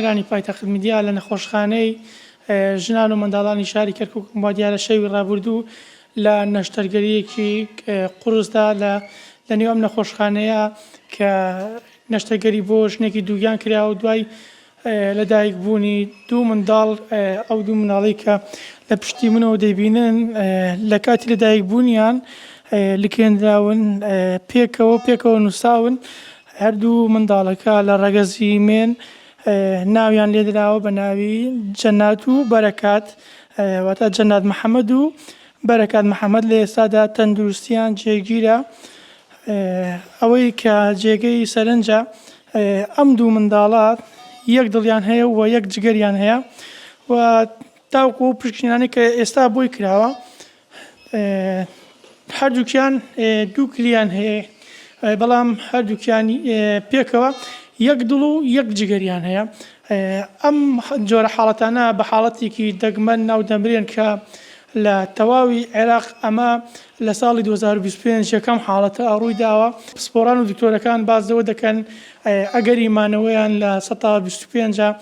بینەرانی پایتەخت میدیا لە نەخۆشخانەی ژنان و منداڵانی شاری کەرکوکم وا دیارە شەوی ڕابردوو لە نەشتەرگەریەکی قورسدا لە لە نێو ئەم نەخۆشخانەیە کە نەشتەرگەری بۆ ژنێکی دووگیان کرا و دوای لەدایک بوونی دوو منداڵ ئەو دوو منداڵەی کە لە پشتی منەوە دەیبینن لە کاتی لەدایک بوونیان لکێنراون پێکەوە پێکەوە نووساون هەردوو منداڵەکە لە ڕەگەزی مێن ناویان لێدراوە بە ناوی جەنات و بەرەکات واتە جەنات محەممەد و بەرەکات محەممەد لە ئێستادا تەندروستیان جێگیرە ئەوەی کە جێگەی سەرنجە ئەم دوو منداڵە یەک دڵیان هەیە و یەک جگەریان هەیە و تاوکو ئەو پشکنینانەی کە ئێستا بۆی کراوە هەردووکیان دوو کلیان هەیە بەڵام هەردووکیان پێکەوە یەک دڵ و یەک جگەریان هەیە ئەم جۆرە حاڵەتانە بە حاڵەتێکی دەگمەن ناودەبرێن کە لە تەواوی عێراق ئەمە لە ساڵی 2025 یەکەم حاڵەتە ڕوویداوە پسپۆران و دکتۆرەکان باس لەوە دەکەن ئەگەری مانەوەیان لە 125.